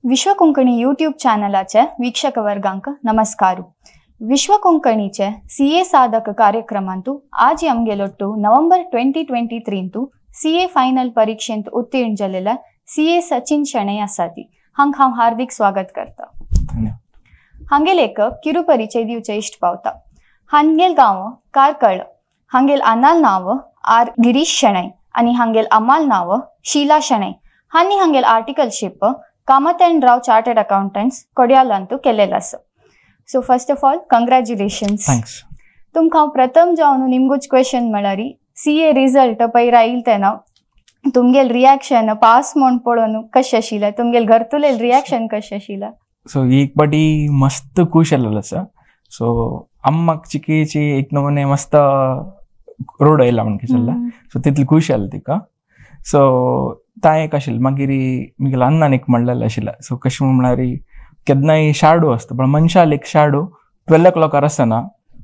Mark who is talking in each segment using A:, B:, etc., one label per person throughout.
A: विश्व Konkani YouTube चॅनलाचे वीक्षक वर्गांक नमस्कार. विश्व कोंकणीचे C ए साधक कार्यक्रमांतु आज आमगेलोट्टु नವೆಂಬರ್ 2023 सी ए फायनल परीक्षेंत उत्तीर्ण जालेले सी ए सचिन शणै आसाती. हांक हांव हार्दिक स्वागत करता. हांगेल एक किरू परिचय दिवचे इश्ट पावता. हांगेल गांव कार्कळ, हांगेल आनाल नाव आर गिरीश शणै आनी हांगेल अमाल नाव Sheela Shenoi. हांनी हांगेल articleship Kamath and Rao chartered accountants कोड्यालांतू केलेलं आसा. So first of all congratulations.
B: Thanks.
A: तुमकां प्रथम जावन निमगूच क्वेश्चन म्हळ्यार सी ए रिजल्ट पयर आयल तेन्ना तुमगेल रिएक्शन पास म्हूण पळोवन कशें आशिल्लें, तुमगेल घरतुलेल रिएक्शन कशें आशिल्लें?
B: सो एक पाटी मस्त खुश जाल्लो आसा. सो अम्माक चिकेची एक नमूने मस्त रोड आयला म्हण कितें, सो तितली खुश जाली तिका. सो ता एक आशिल्लें. मागीर म्हगेल्या अण्णान एक म्हणलेलें आशिल्लें. सो कशें म्हळ्यार केन्नाय शाडो आसता पण मनशाल एक शाडो 12 o'clock आसना.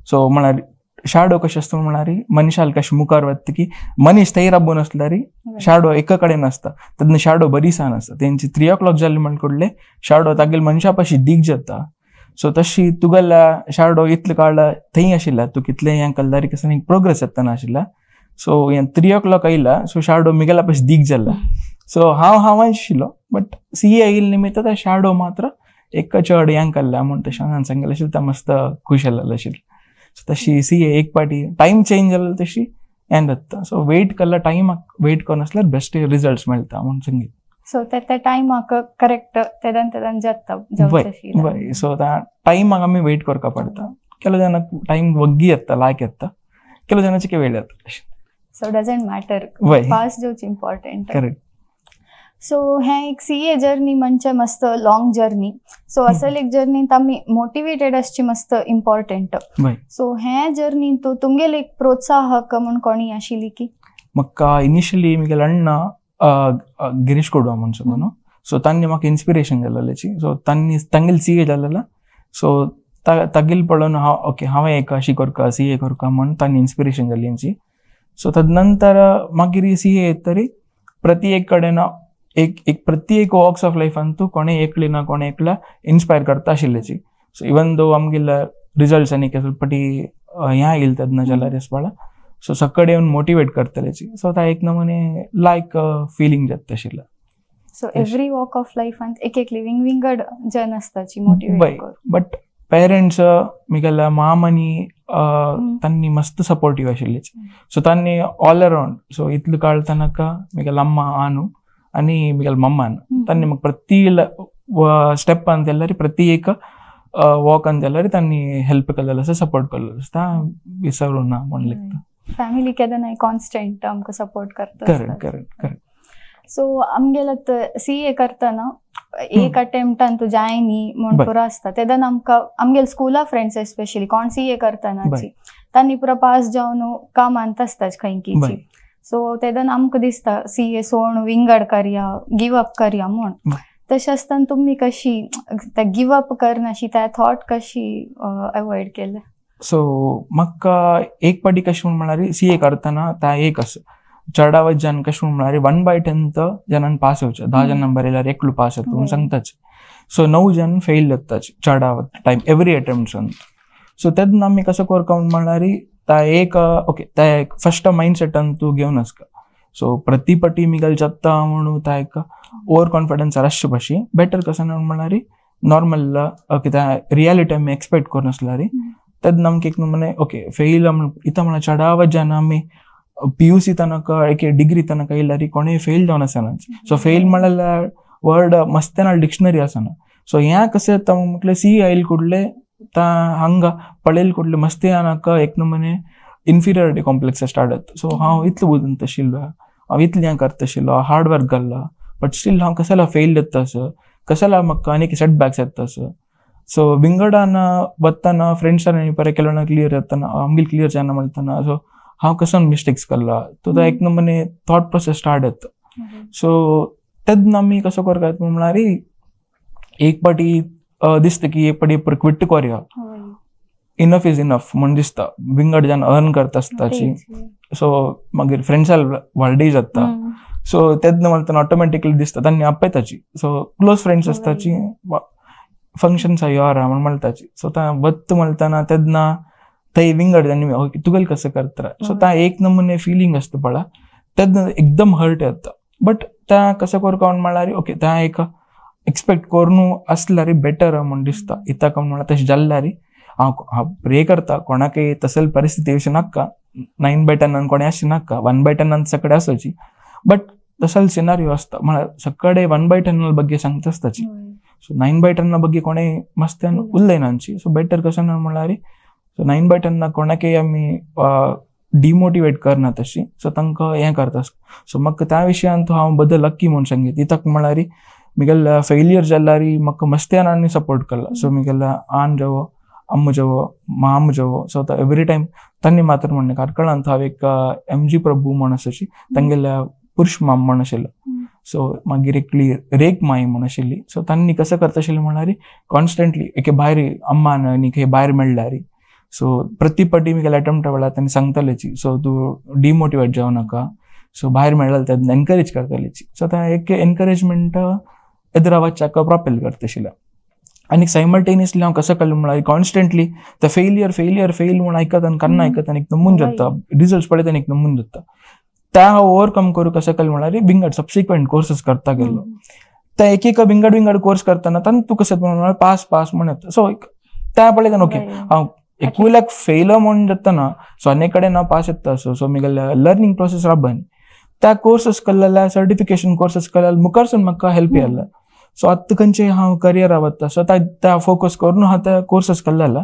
B: सो म्हळ्यार शाडो कशें आसता म्हळ्यार मनशाल कशें मुखार वता की मनीस थंय राबून आसल्यार शाडो एका कडेन आसता, तेन्ना शाडो बरी सान आसता. तेंची 3 o'clock जाली म्हण कुडले शाडो तागेले मनशा पाशी दीग जाता. सो तशी तुगेल्या शाडो इतलो काळ थंय आशिल्ला, तूं कितलें हें केल्यार कसो एक प्रोग्रेस जातना आशिल्ला. सो हें 3 o'clock आयला, सो शाडो मिगेला पाशी दीग जाला. सो हांव हांव आशिल्लो बट सी ए आयिल्ले निमित्त त्या शाडो मात्र एक चड हें केल्ला म्हूण तशें हांवें सांगलें आशिल्लें. ता मस्त खूश जाल्लें आशिल्लें. सो तशी सी ए एक पाटी टायम चेंज जालो तशी हें जाता. सो वेट केल्ला टायमाक वेट करून आसल्यार बेस्ट रिजल्ट्स मेळटा म्हूण सांगी.
A: सो ते त्या टायमाक करेक्ट तेदन तेदन जाता.
B: वय, सो त्या टायमाक आमी वेट करपा पडटा. ಕೆಲವು ಜನ टायम वग्गी येता, लायक येता, ಕೆಲವು ಜನಕ್ಕೆ वेळ येता.
A: सो डजंट मॅटर, पास जावचें इम्पॉर्टंट.
B: करेक्ट.
A: सो हें एक सी ए जर्नी म्हणजे मस्त लॉंग जर्नी. सो असल एक जर्नींत आमी मोटिवेटेड आसची मस्त इम्पॉर्टंट. सो हे जर्नींत तुमगेले एक प्रोत्साहक म्हूण कोणी आशिल्ली की?
B: म्हाका इनिशियली म्हगेले अण्णा गिरीश कोडवा म्हूण सांगू. सो तांणी म्हाका इन्स्पिरेशन जालेलेची. सो तांणी तांगेले सी ए जालेला. सो तागेले पळोवन हांव ओके हांवें एक अशी करका सी ए करका म्हूण तांणी इन्स्पिरेशन जाली तेंची. सो तदनंतर मागीर सी ए येतरी प्रति एक कडेन एक एक प्रति एक वॉक्स ऑफ लायफान तूं कोणें एकली ना कोणें एकल्या इन्स्पायर करता आशिल्ल्याची. सो इवन दो आमगेले रिजल्ट्स आनी पटी हें आयिल्लें तेन्ना जाल्यार आसपाला. सो सगळे येवन मोटिवेट करतल्याची. सो ता एक नमुने लायक फिलींग जाता आशिल्लें.
A: सो एवरी वॉक ऑफ लायफान एक एक लिवींग विंगड जन आसताची मोटिवेट कर.
B: बट पेरंट्स म्हगेल्या माम आनी तांणी मस्त सपोर्टीव आशिल्लेच. सो तांणी ऑल अरावंड सो इतलो काळ तांकां म्हगेल्या अम्मा आनू आनी म्हगेल्या मम्मान तांणी म्हाका प्रति स्टेप अंत जाल्यार प्रति एक वॉक अंत जाल्यार तांणी हेल्प केलेलो आसा, सपोर्ट केल्लो आसा. विसरूं ना म्हूण लेगता.
A: फॅमिली केन्नाय कॉन्स्टंट आमकां सपोर्ट करता.
B: Correct correct correct.
A: सो आमगेलो सी ए करतना एक अटेम्प्टान तूं जाय न्ही म्हूण पुरो आसता. तेन्ना आमकां आमगेले स्कुला फ्रेंड्स एस्पेशली कोण सी ए करतना तांणी पुरो पास जावन कामांत आसता खंयकीची. सो तेन्ना आमकां दिसता सी ए सोण विंगड करया, गिव अप करया म्हूण. तशें आसतना तुमी कशी गिव अप करनाशी त्या थॉट कशी अवॉयड केले?
B: सो म्हाका एक पाटी कशें म्हूण म्हळ्यार सी ए करतना ता एक आसा चडावत जन कशें म्हूण म्हळ्यार 1/10 जनान पास जावचें. 10 जणां बरयल्यार एकलो पास जाता म्हूण सांगताच. सो 9 जण फेल जाताच चडावत टायम एवरी अटेम्प्टान. सो तेन्ना आमी कसो करता म्हूण म्हळ्यार ता एक ओके ता एक फस्ट मायंड सेटान तूं घेवन आसता. सो प्रति पटी मिगल जाता म्हणून ता एक ओवर कॉन्फिडन्स आसचे भाशेन बेटर कसो म्हूण म्हळ्यार नॉर्मल ओके त्या रियालिटी आमी एक्सपेक्ट करून आसल्यार तेन्ना आमकां एक नमुने ओके फेल इतां म्हळ्यार चडावत जन आमी पी यू सी तनक एक डिग्री तनक येयल्यार कोणूय फेल जावन आसना. सो फेल म्हळ्यार वर्ड मस्त ना डिक्शनरी आसना. सो हें कशें जाता म्हटल्यार सी आयल कुडले ता हांगा पळयल कुडले मस्ती नाका एक नमुने इन्फिरियरिटी कॉम्प्लेक्स स्टार्ट जाता. सो हांव इतलो बुदंत आशिल्लो, हांव इतलें हें करता आशिल्लो, हार्ड वर्क घाल्ला, बट स्टील हांव कशाला फेल जाता असो, कशाला म्हाका आनीक सेटबॅक्स येता असो. सो विंगडान वतना फ्रेंड्सान परे केलो क्लियर जातना आमगेले क्लियर जायना म्हणतना सो हांव कसो मिस्टेक्स केला तो एक नमुने थॉट प्रोसेस स्टार्ट जाता. सो तेन्ना आमी कसो करता म्हळ्यार एक पाटी दिसता की एक पाटी क्विट करया, इनफ is enough म्हूण दिसता. विंगड जन अर्न करता आसताची. सो मागीर फ्रेंड्सां व्हडली जाता. सो तेन्ना म्हणतना ऑटोमॅटिकली दिसता तांणी आपयताची. सो क्लोज फ्रेंड्स आसताची फंक्शन्स यो आरा म्हण म्हणटाची. सो ता वत्त म्हणतना तेन्ना थंय विंगड तांणी ओके तुगेल कसं करता. सो ता एक नमुने फिलिंग आसता पळा तेन्ना एकदम हर्ट येता. बट त्या कसं करूं म्हणल्यार ओके त्या एक एक्सपेक्ट करून असल्यार बेटर म्हण दिसता. इताक म्हणल्यार तशें जाल्यार हांव हांव प्रे करता कोणाकय तसल परिस्थिती येवची नाका, 9/10 कोणी आसची नाका, 1/10 सगळे आसची. बट तसल सिनारियो आसता म्हळ्यार सगळे 1/10 ಬಗ್ಗೆ सांगता आसताची. सो 9/10 ಬಗ್ಗೆ कोणे मस्त्यान उलयनाची. सो बेटर कशें ना म्हणल्यार सो 9/10 कोणाकय आमी डिमोटिवेट करना तशी. सो तांकां हें करता. सो म्हाका त्या विशयान हांव बदल लक्की म्हूण सांगीत. कित्याक म्हणल्यार मिगेल फेलियर जाल्यार म्हाका मस्त्यान आनी सपोर्ट केला. सो मिगेल आन जावो, अम्म जावो, माम जावो, सो एवरी टायम तांणी मात्र म्हणणें कार्कळांत हांव एक एम जी प्रभू म्हण आसाची तांगेल्या पुरुष माम म्हण आशिल्लो. सो मागीर एकली रेक माई म्हण आशिल्ली. सो तांणी कसं करता आशिल्लें म्हणल्यार कॉन्स्टंटली एके भायर अम्मान आनी खंय भायर मेळ्ळ्यार सो प्रति पटी मिगेल अटेम्प्ट वेळार तांणी सांगतालेची सो तूं डिमोटिवेट जावं नाका. सो भायर मेळ्ळ्यार तेन्ना एनकरेज करतालेची. सो त्या एक एनकरेजमेंट एदरा वच्चाक प्रोपेल करता आशिल्लें. आनी सायमल्टेनियसली हांव कसं केलें म्हणल्यार कॉन्स्टंटली ते फेलियर फेलियर फेल म्हूण आयकत आनी कन्ना आयकत आनी एक नमून जाता, रिजल्ट्स पळयत आनी एक नमून जाता. त्या हांव ओवरकम करूं कसं केलें म्हणल्यार विंगड सबसिक्वंट कोर्सेस करता गेलो. त्या एक एक विंगड विंगड कोर्स करतना तांतूं तूं कसं म्हणल्यार पास पास म्हण येता. सो त्या पळयतना ओके हांव एकूलाक फेल म्हूण जातना सो आनी कडेन हांव पास येता. सो सो म्हगेलें लर्नींग प्रोसेस राबन त्या कोर्सेस केल्ल्या सर्टिफिकेशन कोर्सेस केल्यार मुखारसून म्हाका हेल्प जालें. सो आतां खंयचे हांव करियरा वता सो त्या फोकस करून हांव त्या कोर्सेस केल्लेला.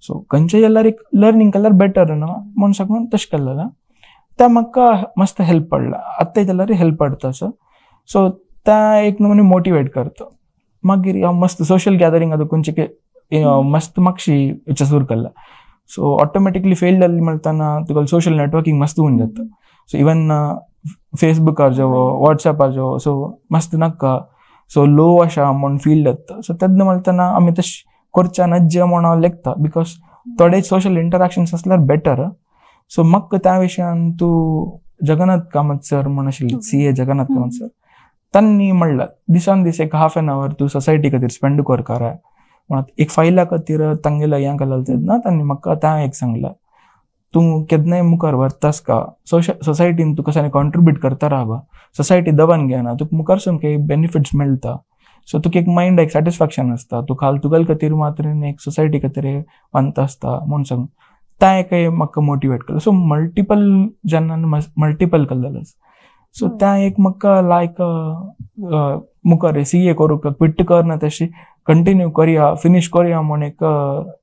B: सो खंयचे जाल्यार एक लर्नींग केल्यार बेटर न्हू म्हूण सांगून तशें केल्लें. त्या म्हाका मस्त हेल्प पडला आतांय जाल्यार हेल्प पडटा. सो सो त्या एक नमुने मोटिवेट करता. मागीर हांव मस्त सोशल गॅदरींग आतां खंयचे मस्त मातशी सुरू केला. सो ऑटोमॅटिकली फेल जाली म्हणतना तुका सोशल नेटवर्किंग मस्त होऊन जाता. सो इवन फेसबुकार जावो, वॉट्सॅपार जावो, सो मस्त नाका सो लो अशा म्हूण फील जाता. सो तेन्ना म्हणतना आमी तशें करच्या नज्जे म्हूण हांव लेखता because थोडे सोशल इंटराक्शन्स आसल्यार बेटर. सो म्हाका त्या विशयान तूं जगन्नाथ कामत सर म्हूण आशिल्ले, CA Jagannath Kamat sir, तांणी म्हणलां दिसान दीस एक हाफ एन our तूं सोसायटी खातीर स्पेंड करकार म्हणत एक फायला खातीर तांगेल्या हें केलें तेन्ना तांणी म्हाका त्या एक सांगलां तूं केन्नाय मुखार व्हरतास का सोसायटीन तूं कशाने कॉन्ट्रिब्यूट करता रावा, सोसायटी दबान घेना, तुका मुखारसून काही बेनिफिट्स मेळटा. सो तुका एक मायंड एक सॅटिस्फॅक्शन आसता, तूं खाल तुगेल खातीर मात्र एक सोसायटी खातीर वांता आसता म्हूण सांग त्या एक म्हाका मोटिवेट केलें. सो मल्टिपल जाणांनी मल्टिपल केल्लें. सो त्या एक म्हाका लायक मुखार CA करूंक क्विट करना तशी कंटिन्यू करया फिनिश करया म्हूण एक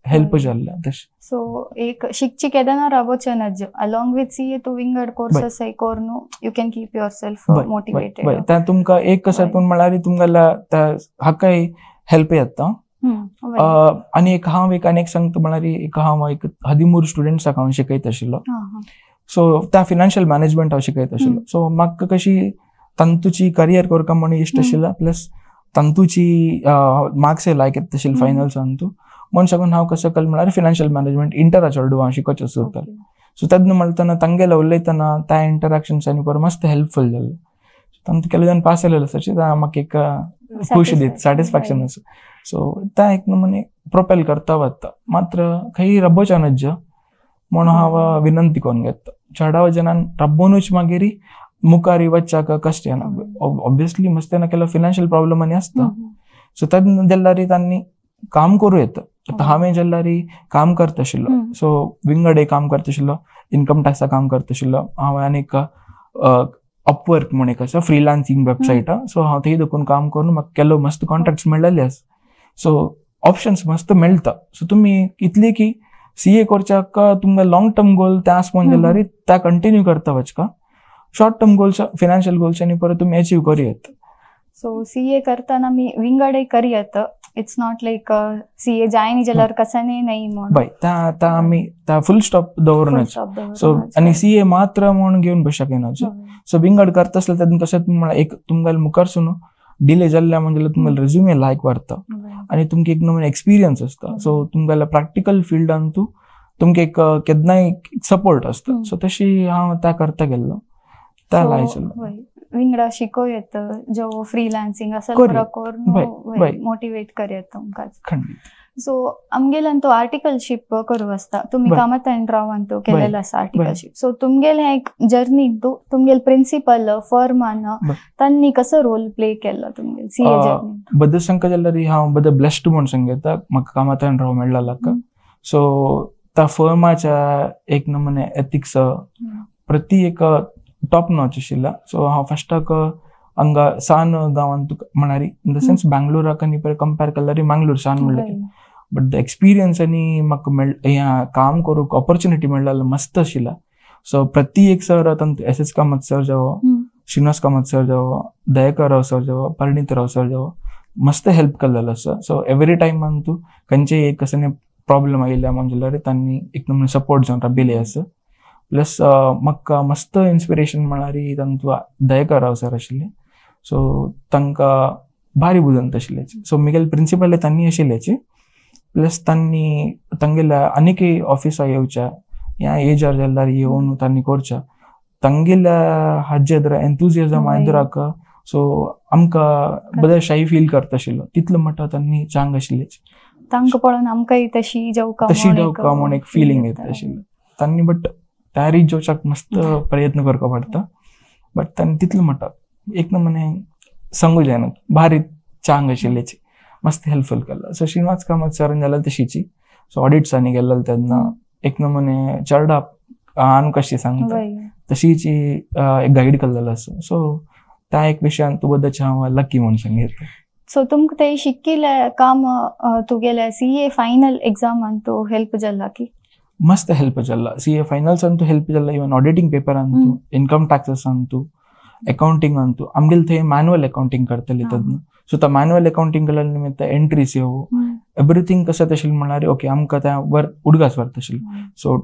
B: हेल्प जाल्लें तशें.
A: सो एक शिकची केदना रावोचें नज अलॉंग विथ CA तूं विंगड कोर्सेस करून you can keep yourself motivated.
B: त्या तुमकां एक कसं पूण म्हळ्यार तुमकां त्या हाकाय हेल्प येता. आनी एक हांव एक आनी एक सांगता म्हळ्यार एक हांव एक 13 स्टुडंट्साक हांव शिकयत आशिल्लो. सो त्या फिनान्शियल मॅनेजमेंट हांव शिकयत आशिल्लो. सो म्हाका कशी तांतूची करियर करका म्हूण इश्ट आशिल्लो प्लस तांतूची मार्क्स लायक येता आशिल्ले फायनल्सान तूं म्हूण सांगून हांव कसं केलें म्हळ्यार फिनान्शियल मॅनेजमेंट इंटरा चेडूं हांव शिकोवचें सुरू केलें. सो तेन्ना म्हणतना तांगेले उलयतना त्या इंटराक्शन्स आनी बरें मस्त हेल्पफूल जालें. तांतूं केले जावन पास जालेलो आसा म्हाका एक खुशी दिता, सॅटिस्फॅक्शन आसा. सो त्या एक नमुने प्रोपेल करता वता मात्र खंय रब्बोच्या नज्ज म्हूण हांव विनंती करून घेता चडाव जणान रब्बोनूच मागीर मुखार वच्चाक कश्ट येना. ऑब्वियसली मस्त ना केलो फिनान्शियल प्रॉब्लम आनी आसता. सो तेन्ना जाल्यार तांणी काम करूं येता. आतां हांवें जाल्यार काम करता आशिल्लो, सो विंगड एक काम करता आशिल्लो, इनकम टॅक्सा काम करता आशिल्लो हांव आनी एक अपवर्क म्हूण एक आसा फ्रिलान्सिंग वेबसायट, सो हांव थंय देखून काम करून म्हाका केलो मस्त कॉन्ट्रॅक्ट्स मेळ्ळेले आसा. सो ऑप्शन्स मस्त मेळटा. सो तुमी इतली की CA करच्याक तुमकां लॉंग टर्म गोल त्या आसा म्हूण जाल्यार त्या कंटिन्यू करता वचका, short term goals financial goals आनी परत तुमी अचीव करूं येता.
A: सो CA करतना मी विंगड करियत, it's not like CA जायनी जाल्यार कसाने नाही म्हूण
B: बाय त्या आमी त्या फुल स्टॉप दवरूनच. सो आनी CA मात्र म्हूण घेवन बसक येना. सो विंगड करता आसल्यार तेन्ना कशें म्हळ्यार एक तुमकां मुखारसून डिले जाल्ल्या म्हणजे तुमकां रेज्युमे लायक व्हरता आनी तुमकां एक नवीन एक्सपिरियन्स आसता. सो तुमकां प्रॅक्टिकल फिल्डान तूं तुमकां एक केन्नाय सपोर्ट आसता. सो तशी हांव त्या करता गेल्लो त्या लायक.
A: विंगडा शिको येत जो फ्रीलान्सिंग असल करून मोटिवेट कर तुमकां. सो आमगेल्यान तो आर्टिकलशीप करू आसता, तुमी कामत आनी रावान तो केलेलो आसा आर्टिकलशीप. सो तुमगेले एक जर्नी तुमगेल प्रिन्सिपल फर्मान तांणी कसो रोल प्ले केलो तुमगेल सीए जर्नी
B: बद्दल सांगता जाल्यार हांव बद्दल ब्लेस्ड म्हूण सांगता, म्हाका कामत आनी राव मेळ्ळा. सो त्या फर्माच्या एक नमुने एथिक्स प्रति एक टॉप नॉच आशिल्ला. सो हांव फस्टाक हांगा सान गांवांत म्हणारी इन the sense बँगलोराक आनी कंपेर केल्यार मंगलोर सान म्हणलें, बट the experience आनी म्हाका काम करूंक ऑपॉर्च्युनिटी मेळ्ळा मस्त आशिल्ला. सो प्रति एक सर तांतू एस एस कामत सर जावो, श्रीनिवास कामत सर जावो, दयाकर राव सर जावो, परिणीत राव सर जावो, मस्त हेल्प केल्लो आसा. सो एवरी टायम अंतू खंयचेय एक कसले प्रॉब्लम आयिल्ल्या म्हण जाल्यार तांणी एक नमुने सपोर्ट जावन राबिल्ले आसा. प्लस म्हाका मस्त इन्स्पिरेशन म्हळ्यार तांतू दयाकर राव सर आशिल्ले. सो तांकां भारी बुदंत आशिल्ले. सो म्हगेले प्रिंसिपल तांणी आशिल्ल्याची, प्लस तांणी तांगेल्या आनीकय ऑफिसा येवच्या ह्या एजार जाल्यार येवन तांणी करच्या तांगेल्या हाजे एदरा एन्थुजियाजम एदराक. सो आमकां बरें शाही फील करता आशिल्लो तितलो म्हणटा तांणी चांग आशिल्लेच.
A: तांकां पळोवन आमकांय तशी जेवका
B: तशी जेवका म्हूण एक फिलींग येता आशिल्लें तांणी. बट तयारी जेवच्याक मस्त प्रयत्न करपा पडटा, बट तांणी तितलो म्हणटा एक नमुने सांगू जायना भारी चांग आशिल्ल्याची, मस्त हेल्पफुल केला. सो श्रीनिवास कामत सरान जाल्यार तशीची. सो ऑडिट्सांनी गेल्लो तेन्ना एक नमुने चर्डा आन कशी सांगता तशीची एक गायड केल्लो आसा. सो त्या एक विशयान तूं बद्दल हांव लकी म्हूण सांगता.
A: सो तुमकां ते शिकिल्ले काम तुगेले सीए फायनल एग्जामान तूं हेल्प जाला की?
B: मस्त हेल्प जाला सीए फायनल्सान तूं हेल्प जाला, इवन ऑडिटींग पेपरान तूं, इनकम टॅक्सेसान तूं, अकाउंटिंग अंतू आमगेले थंय मॅन्युअल अकाउंटिंग करतले तेन्ना. सो त्या मॅन्युअल अकाउंटिंग केल्या निमित्त एंट्रीज येवो एवरीथींग कशें तशें म्हळ्यार ओके आमकां त्या वर उडगास व्हरता आशिल्लें. सो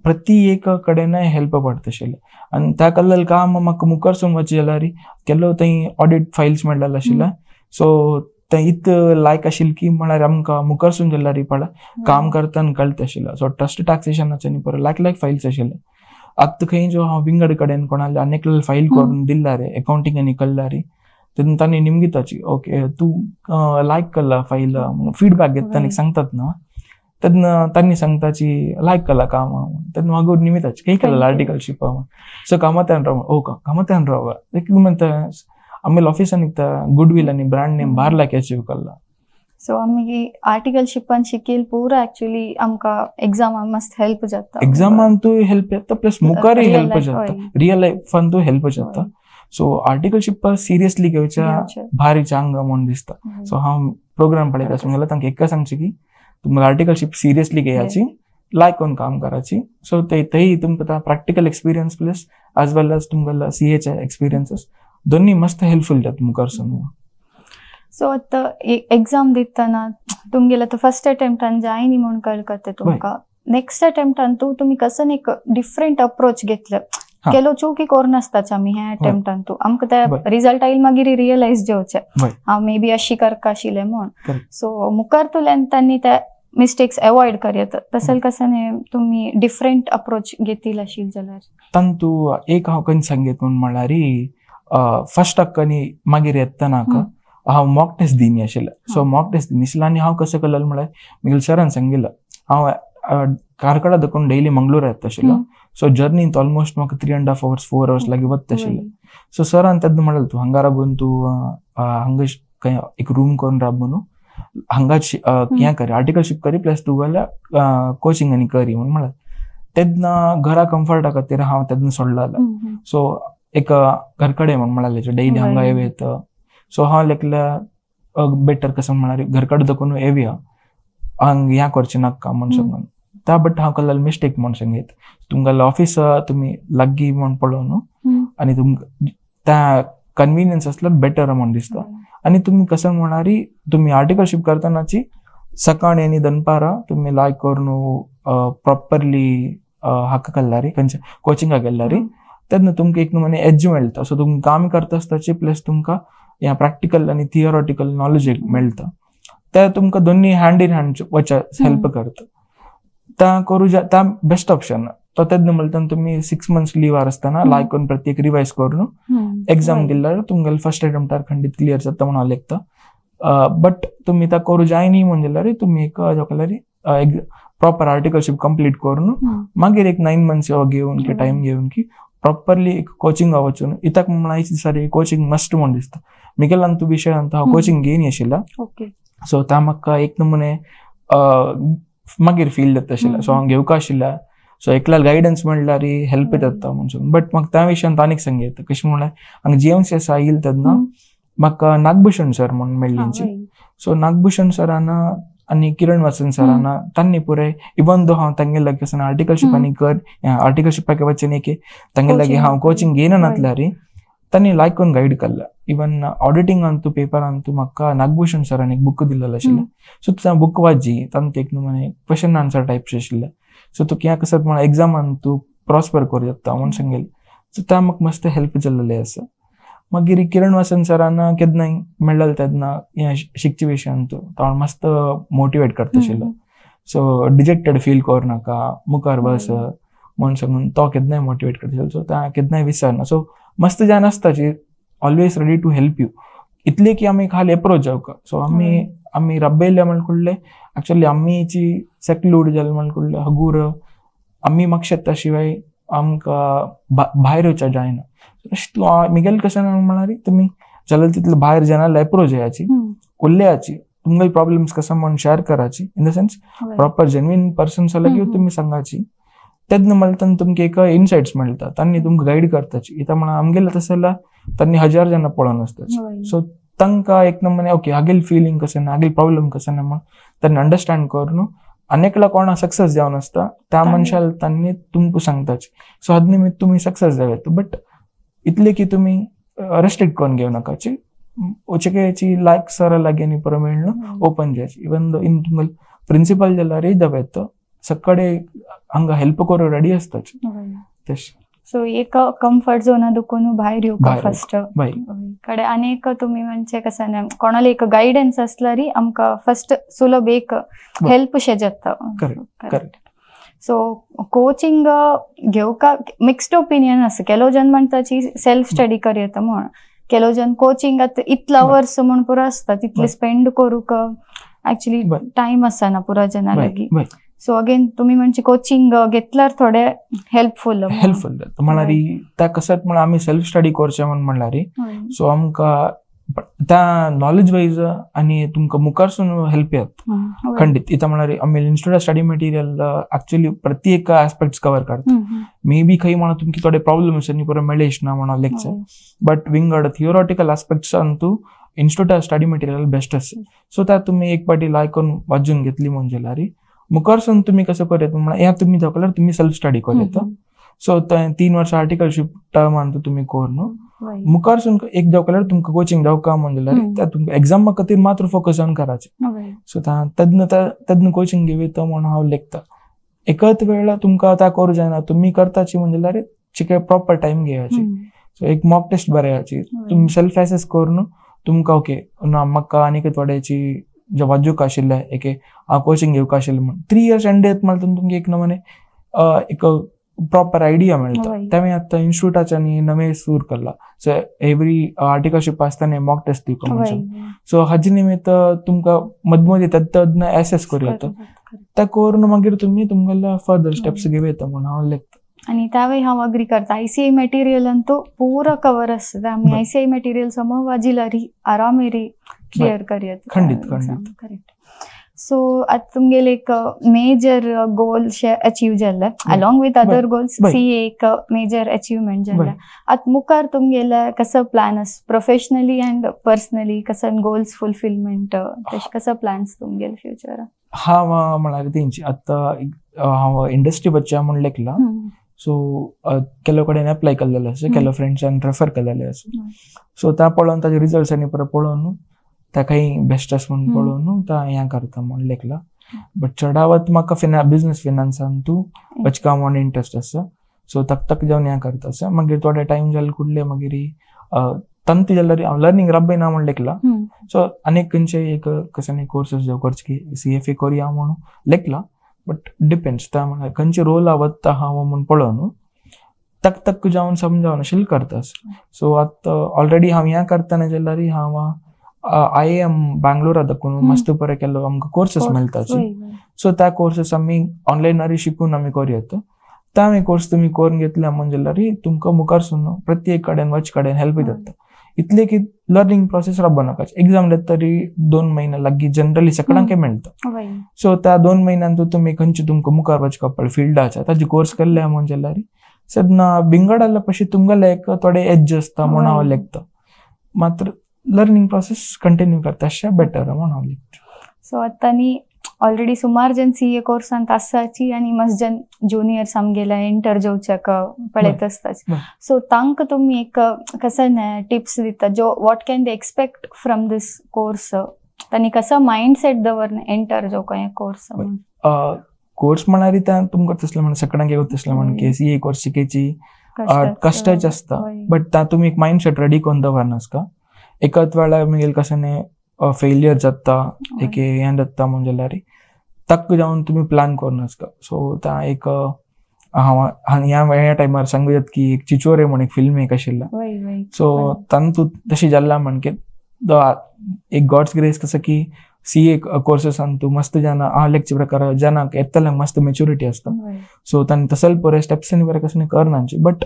B: प्रति एक कडेन हेल्प पडटा आशिल्लें आनी त्या कल्लल काम म्हाका मुखार वचचें जाल्यार केलो थंय ऑडिट फायल्स मेळ्ळेलें आशिल्लें. सो तें इत लायक आशिल्लें की म्हळ्यार आमकां मुखारसून जाल्यार पळय काम करतना कळटा आशिल्लें. सो ट्रस्ट टॅक्सेशनाचे न्ही परत लायक लायक फायल्स आशिल्ले. आतां खंय जो हांव विंगड कडेन कोणाले आनी फायल करून दिला रे अकाउंटिंग आनी कळ्ळा रे तेन्ना तांणी निमगिताची ओके तूं लायक केला फायल फीडबॅक घेता तांणी सांगतात ना तेन्ना तांणी सांगताची लायक केला काम तेन्ना मागीर निमिताची खंय केला आर्टिकलशीप. सो कामत्यान राव ओ कामत्यान राव एक म्हणटा आमगेले ऑफिसान एकता गुडवील आनी ब्रँड नेम भार लायक अचीव केला.
A: सो आमी आर्टिकलशिपान शिकील पुरा एक्चुअली आमकां एग्जामान मस्त हेल्प जाता.
B: एग्जामान तूं हेल्प जाता प्लस मुखारय हेल्प जाता, रियल लायफान तूं हेल्प जाता. सो आर्टिकलशीप सिरियसली घेवच्या भारी चांग म्हूण दिसता. सो हांव प्रोग्राम पळयता आसूं जाल्यार तांकां एकच सांगचें की तुमकां आर्टिकलशीप सिरियसली घेयाची, लायक करून काम करायची. सो तेय तुमकां practical experience plus as well as तुमकां सीएचे एक्सपिरियन्सीस दोन्ही मस्त हेल्पफुल जाता मुखार सून.
A: सो आतां एग्जाम दितना तुमगेले आतां फर्स्ट अटेम्प्टान जायनी म्हूण कळकते तुमकां, नेक्स्ट अटेम्प्टान तूं तुमी कसो एक डिफरंट अप्रोच घेतले? केलो चुकी करून आसताच आमी ह्या अटेम्प्टान तूं आमकां ते रिजल्ट आयल मागीर रियलायज जेवचे हांव मे बी अशी करका आशिल्लें म्हूण. सो मुखार तुल्यान तांणी ते मिस्टेक्स अवॉयड करयत तशें कसं तुमी डिफरंट अप्रोच घेतील आशिल्ले जाल्यार?
B: तांतू एक हांव खंय सांगीत म्हूण म्हळ्यार फर्स्ट आनी मागीर येतना हांव मॉक टेस्ट दिनी आशिल्लें. सो मॉक टेस्ट दिनी आशिल्लें आनी हांव कशें केलें म्हळ्यार म्हगेल्या सरान सांगिल्लें हांव कार्कळा दाखोवन डेली मंगळूर येता आशिल्लो. सो जर्नींत ऑलमोस्ट म्हाका 3.5 आवर्स 4 आवर्स लागीं वता आशिल्लें. सो सरान तेन्ना म्हणलें तूं हांगा राबून तूं हांगा एक रूम करून राबून हांगा हें करी आर्टिकलशीप करी प्लस तुगेल्या कोचिंग आनी करी म्हूण म्हणलें. तेन्ना घरा कम्फर्टा खातीर हांव तेन्ना सोडलेलें. सो एक घर कडेन म्हूण म्हणलें डेली हांगा येवं येता. सो हांव लेखल्या बेटर कसं म्हळ्यार घर कडेन दाखोवन येवया हांग हें करचें नाका म्हूण सांगून त्या. बट हांव केल्लो मिस्टेक म्हूण सांगीत तुमगेलें ऑफिस तुमी लागीं म्हूण पळोवन न्हू आनी तुमकां त्या कन्विनियन्स आसल्यार बेटर म्हूण दिसता. आनी तुमी कसं म्हळ्यार तुमी आर्टिकलशीप करतनाची सकाळी आनी दनपारां तुमी लायक करून प्रॉपरली हाका केल्यार खंयच्या कोचिंगाक गेल्यार तेन्ना तुमकां एक नमुने एज मेळटा. सो तुमकां काम करता आसताची प्लस तुमकां ह्या प्रॅक्टिकल आनी थियोरेटिकल नॉलेज मेळटा ते तुमकां दोन्ही हँड इन हँड वच हेल्प करता. त्या करू त्या बेस्ट ऑप्शन. तो तेन्ना म्हणटा तुमी 6 मंथ्स लिव्हार आसतना लायकून प्रत्येक रिवायज करून एग्जाम दिल्यार तुमगेले फर्स्ट अटेम्प्टार खंडीत क्लियर जाता म्हणून हांव लेखता. बट तुमी ता करूं जाय न्ही म्हूण जाल्यार तुमी एक जाल्यार प्रॉपर आर्टिकलशीप कंप्लीट करून मागीर एक 9 मंथ्स घेवन की टायम घेवन की प्रॉपरली एक कोचिंगा वचून इताक म्हणून दिसा कोचिंग मस्ट म्हूण दिसता. मिगेलान तूं विशयांत हांव कोचिंग घेयन आशिल्ला. सो ता म्हाका एक नमुने मागीर फील जाता आशिल्ला. सो हांव घेवका आशिल्ला. सो एकल्या गायडन्स म्हणल्यार हेल्प जाता म्हणून. बट म्हाका त्या विशयांत आनीक सांग येता कशें म्हणल्यार हांगा जीएमसी आसा येयल तेन्ना म्हाका नागभूषण सर म्हणून मेळ्ळी. सो नागभूषण सरान आनी किरण वासन सरान तांणी पुराय इवन दो हांव तांगे लागीं आसतना आर्टिकलशीप आनी कर आर्टिकलशिपाक वचून एक तांगे लागीं हांव कोचिंग घेयना नासल्यार तांणी लायकून गायड केल्ला. Even auditing Antu paper Antu म्हाका नागभूषण सरान एक बूक दिल्लो आशिल्लें. सो तुझा बूक वाची तांतूं एक नमुने क्वेश्चन आन्सर टायप्स आशिल्लें. सो तुका ह्या कसत म्हळ्यार एग्जामान तूं प्रॉस्पर करूं शकता म्हूण सांगेल. सो त्या म्हाका मस्त हेल्प जाल्लें आसा. मागीर किरण वासन सरान केन्नाय मेळ्ळें तेन्ना हें शिकचे विशयान तूं तो मस्त मोटिवेट करता आशिल्लो. सो डिजेक्टेड फील करूं नाका, मुखार बस म्हूण सांगून तो केन्नाय मोटिवेट करता आशिल्लो. सो त्या केन्नाय विसरना. सो मस्त जाण आसता जी always ready to help you इतले की आमी खाली एप्रोच जावका. सो आमी आमी रब्बेले म्हण कुडले एक्चुअली आमीची सेक्लूड जाले म्हण कुडले हगूर आमी मागशेता शिवाय आमकां भायर वचूंक जायना. तूं मिगेल कशें म्हळ्यार तुमी जाल्यार तितले भायर जाणां एप्रोच जायाची उलयाची तुमगेले प्रॉब्लम्स कशें म्हण शेअर कराची in the sense proper genuine person जाल्यार तुमी सांगाची तेन्ना म्हणटा तुमकां एक इनसायट्स मेळटा तांणी तुमकां गायड करताची. इतां म्हणा आमगेले तशें जाल्यार तांणी हजार जाणां पळोवन आसता. सो तांकां एक नमुने ओके हागेल फिलींग कशें ना हागेल प्रॉब्लम कशें ना म्हण तांणी अंडरस्टँड करून अनेकला कोणा सक्सेस जावन आसता त्या मनशाल तांणी तुमकां सांगताची. सो हाज निमित्त तुमी सक्सेस जावं येता. बट इतले की तुमी रेस्ट्रिक्ट करून घेवं नाकाची ओचेकेची लायक सरा लागीं आनी परत मेळ्ळो ओपन जायची. इवन दो इन तुमगेले प्रिंसिपल जाल्यारय जावं येता सगळे हांगा हेल्प करूं रेडी आसताची तशें.
A: सो एक कम्फर्ट झोना दुखून भायर येवका फर्स्ट कडे आनी एक तुमी म्हणजे कसं ना कोणाला एक गायडन्स असल्यार आमकां फर्स्ट सुलभ एक हेल्प शे जाता. करेक्ट. सो कोचिंग घेवका मिक्स्ड ओपिनियन आसा. केलो जन म्हणटा की सेल्फ स्टडी करता म्हण, केलो जन कोचिंग आतां इतलो वर्स म्हण पुरो आसता तितले स्पेंड करूंक एक्चुअली टायम आसना पुरो जना लागीं. सो अगेन तुम्ही म्हणजे कोचिंग घेतल्यार थोडे हेल्पफुल
B: हेल्पफुल जाता म्हळ्यार त्या कसत म्हळ्यार आमी सेल्फ स्टडी करचें म्हण म्हणल्यार सो आमकां त्या नॉलेज वायज आनी तुमकां मुखारसून हेल्प येता खंडीत. इतां म्हळ्यार आमी इन्स्टिट्यूट स्टडी मटेरियल एक्चुअली प्रत्येक आस्पेक्ट्स कवर करता. मे बी खंय म्हणून तुमकां थोडे प्रॉब्लम्स आनी परत मेळेश ना म्हणून लेक्चर बट विंगड थियोरॉटिकल aspects Antu institute study material best आसा. सो त्या तुमी एक पाटी लायकून वाजून घेतली म्हण जाल्यार मुखारसून तुमी कसो करता म्हळ्यार ह्या तुमी जाल्यार तुमी सेल्फ स्टडी करूं येता. सो 3 वर्सां आर्टिकलशीप टर्मान तुमी कर न्हू मुखारसून एक जाल्यार तुमकां कोचिंग जावका म्हण जाल्यार त्या तुमकां एग्जामा खातीर मात्र फोकस ऑन कराचें. सो तेन्ना तेन्ना कोचिंग घेवं म्हण हांव लेखता. एकच वेळा तुमकां आतां करूं जायना तुमी करताची म्हण जाल्यार चिके प्रॉपर टायम घेयाची. सो एक मॉक टेस्ट बरयाची तुमी सेल्फ एसेस करून तुमकां ओके ना म्हाका आनीक थोड्याची जे वाजूक आशिल्लें एके हांव कोचिंग घेवका आशिल्लें म्हण 3 इयर्स एंड येत म्हणल्यार तुमकां एक नमने एक प्रॉपर आयडिया मेळटा. तेमी आतां इन्स्टिट्यूटाच्यानी नवे सूर केला. सो एवरी आर्टिकलशीप आसतना मॉक टेस्ट दिवका म्हणून. सो हाजे निमित्त तुमकां मदमदीं तेन्ना एसेस करूं येता त्या करून मागीर तुमी तुमगेले फर्दर स्टेप्स घेवं येता म्हूण हांव लेखता.
A: आनी त्यावेळी हांव अग्री करता. आयसीआय मटेरियल अंतू पूरा कवर आसता. आमी आयसीआय मटेरियल सम वाजिल्यार आरामेरी क्लियर करूं येता.
B: खंडीत खंडीत.
A: करेक्ट. सो आतां तुमगेले एक मेजर गोल शे अचीव जाल्ले along with other goals CA एक मेजर अचीवमेंट जाल्ले. आतां मुखार तुमगेले कसो प्लॅन आसा प्रोफेशनली अँड पर्सनली कसो गोल्स फुलफिलमेंट तशें कसो प्लॅन्स तुमगेले फ्युचर?
B: हांव म्हळ्यार तेंची आतां हांव इंडस्ट्री वचचें म्हूण लेखला. सो केलो कडेन एप्लाय केल्लेलें आसा, केलो फ्रेंड्सान रेफर केल्लेलें आसा. सो त्या पळोवन ताजे रिजल्ट्स आनी परत पळोवन ताकाय बेस्ट आसा म्हूण पळोवन ता हें करता म्हूण लेखला. बट चडावत म्हाका बिजनस फिनान्सान तूं वचका म्हूण इंट्रस्ट आसा. सो तक तक जावन हें करता आसा. मागीर थोडे टायम जाले कुडले मागीर तंत जाल्यार हांव लर्नींग रब्बय ना म्हूण लेखला. सो आनीक खंयचे एक कसले कोर्सीस जे करचे की CFA करुया म्हणून लेखला. बट डिपेंड्स त्या म्हळ्यार खंयचे रोल वता हांव म्हूण पळोवन तक तक जावन समजावन अशें करतास. सो आतां ऑलरेडी हांव हें करतना जाल्यार हांव IIM बँगलोरा दाखून मस्त बरें केल्लो आमकां कोर्सेस मेळटाची. सो त्या कोर्सेस आमी ऑनलायनारूय शिकून आमी करूं त्या आमी कोर्स तुमी करून घेतले म्हण जाल्यार तुमकां मुखार सून प्रत्येक कडेन वच कडेन हेल्प जाता. इतले की लर्निंग प्रोसेस राबो नाका. एग्जाम दिता तरी 2 महिने लागीं जनरली सगळ्यांक मेळटा. सो त्या 2 म्हयन्यांत तुमी खंयचे तुमकां मुखार वचपाक पडटा फिल्डाच्या ताजे कोर्स केल्ले म्हण जाल्यार सदना बिंगडाला पशी तुमगेले एक थोडे एज आसता म्हूण हांव लेखता. मात्र लर्निंग प्रोसेस कंटिन्यू करता अशें बेटर म्हूण हांव लेखता.
A: सो आतां न्ही ऑलरेडी सुमार जन CA कोर्सांत आसाची आनी मस्त जन ज्युनियर्स आमगेले एंटर जावच्याक पळयत आसताची. सो तांकां तुमी एक कसं टिप्स दिता जो what can they expect from this course, तांणी कसो मायंड सेट दवरन एंटर जावंक हें कोर्स?
B: कोर्स म्हळ्यार त्या तुमकां तसलें म्हण सगळ्यांक एक तसलें म्हण की CA course शिकेची कश्टाचे आसता, बट ता तुमी एक मायंड सेट रेडी करून दवरनासका. एकाच वेळार मागीर कशें न्ही फेलियर जाता एक हें जाता म्हण जाल्यार तक्क जावन तुमी प्लॅन करून आसता. सो ता एक हांव ह्या टायमार सांगू जाता की एक चिचोरे म्हण एक फिल्म एक आशिल्ला. सो तातूंत तशें जाल्लां म्हण की एक गॉड्स ग्रेस कसो की CA कोर्सेसान तूं मस्त जाणा हांव लेखचे प्रकार जाणाक येतल्यांक मस्त मेच्युरिटी आसता. सो तांणी तसल बरें स्टेप्सांनी बरें कसं करनाची. बट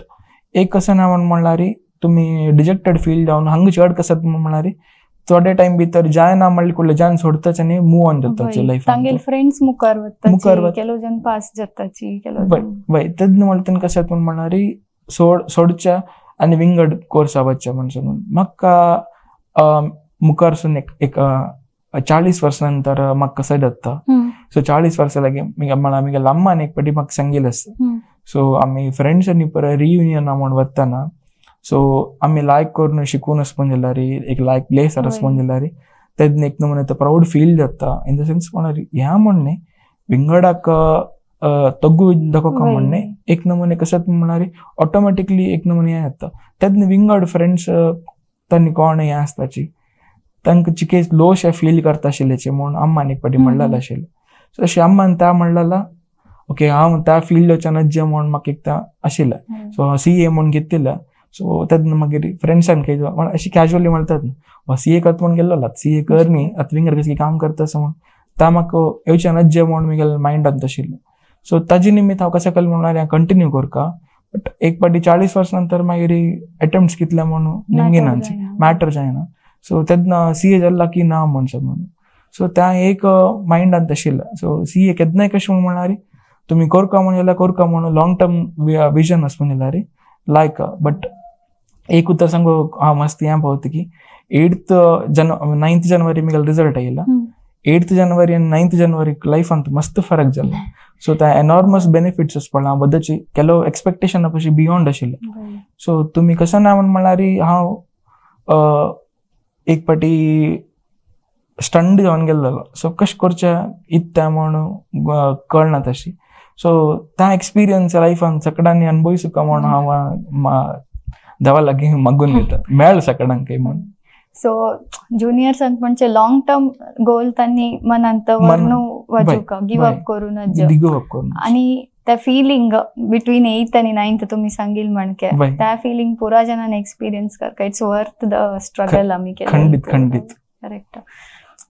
B: एक कसं ना म्हण म्हणल्यार तुमी डिजेक्टेड फील जावन हांगा चड कसत म्हणल्यार थोडे टायम भितर जायना म्हणल्यार कुडले जान सोडताच आनी मूव ऑन जाता लायफ.
A: तांगेले फ्रेंड्स मुखार वता, केलो जन पास जाताची.
B: वय तेन्ना म्हणटा कशें म्हण म्हणल्यार सोडच्या आनी विंगड कोर्सा वचच्या म्हण सांगून म्हाका मुखार सून एक 40 वर्सां नंतर म्हाका कसं जाता. सो 40 वर्सां लागीं म्हळ्यार अम्मान एक पाटी म्हाका सांगिल्लें आसता. सो आमी फ्रेंड्स आनी परत रियुनियन म्हूण वतना सो आमी लायक करून शिकून वचपाक जाल्यार एक लायक प्लेसार वचपाक जाल्यार तेन्ना एक नमुने तो प्रावड फील जाता. इन the sense म्हळ्यार ह्या म्हण न्ही विंगडाक तग्गू दाखोवका म्हण न्ही एक नमुने कसं म्हळ्यार ऑटोमॅटिकली एक नमुने हें जाता. तेन्ना विंगड फ्रेंड्स तांणी कोण हें आसताची तांकां चिके लो फील करता आशिल्ल्याचें म्हूण अम्मान एक पाटी म्हणलेलें आशिल्लें. सो अशें अम्मान त्या म्हणलेला ओके हांव त्या फिल्डाच्यान जे म्हूण म्हाका एकदां आशिल्लें. सो CA म्हूण घेतिल्लें. सो तेन्ना मागीर फ्रेंड्सान अशें कॅज्युअली म्हणटात न्हू CA करता म्हूण गेल्लो CA कर न्ही आतां विंगड कसली काम करता असो म्हूण ता म्हाका येवचें जे म्हूण म्हगेल्या मायंडांत आशिल्लें. सो ताजे निमित्त हांव कशें केलें म्हणल्यार कंटिन्यू करका. बट एक पाटी 40 वर्सां नंतर मागीर एटेम्प्ट्स कितले म्हूण निमगिना मॅटर जायना. सो तेन्ना CA जाल्ला की ना म्हण सांगून सो त्या एक मायंडांत आशिल्लें. सो CA केन्नाय कशें म्हणल्यार तुमी करका म्हण जाल्यार करका म्हणून लॉंग टर्म विजन आसपाक जाल्यार लायक. बट एक उतर सांगू हांव मस्त हें पावता की 9th जनवरी म्हगेलो रिजल्ट आयला. 8th जनवरी आनी 9th जनवरी लायफांत मस्त फरक जालो. सो त्या एनॉर्मस बेनिफिट्स आसपा हांव बद्दलची केलो एक्सपेक्टेशना पशी बियोंड आशिल्लें. सो तुमी कसो ना म्हण म्हणल्यार हांव एक पाटी स्टंड जावन गेल्लो. सो कशें करचें इत्ता म्हूण कळना तशी. सो त्या एक्सपिरियन्स लायफान सगळ्यांनी अनुभविसुका म्हूण हांव देवा लागीं मागून घेता मेळ सगळ्यांक म्हूण.
A: सो ज्युनियर्सांक म्हणजे लॉंग टर्म गोल तांणी मनांत व्हरून वचूका, गिव अप करून
B: गिव अप करून.
A: आनी त्या फिलिंग बिटवीन 8th आनी 9th तुमी सांगील म्हणके त्या फिलिंग पुरा जणांनी एक्सपिरियन्स करका. It's worth the struggle आमी केलें.
B: खंडीत खंडीत
A: करेक्ट.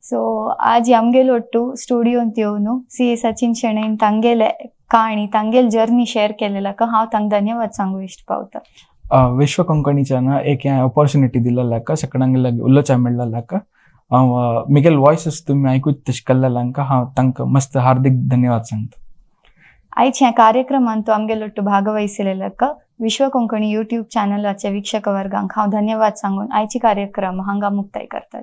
A: सो आज आमगेल ಒಟ್ಟು स्टुडियोंत येवन CA Sachin शेणैन तांगेले काणी तांगेल जर्नी शेअर केलेला हांव तांकां धन्यवाद सांगू इश्ट पावता.
B: विश्व कोंकणीच्यान एक ऑपॉर्च्युनिटी दिल्ललाका सगळ्यांक लागीं उलोवच्या मेळ्ळलाका हांव मिगेल वॉयसीस तुमी आयकूच तशें केल्लेलांका हांव तांकां मस्त हार्दिक धन्यवाद सांगता.
A: आयच्या ह्या कार्यक्रमांत आमगेलोट्टु भागवहिसलेलक विश्व कोंकणी यूट्यूब चॅनलाच्या वीक्षक वर्गांक हांव धन्यवाद सांगून आयची कार्यक्रम हांगा मुक्ताय करता.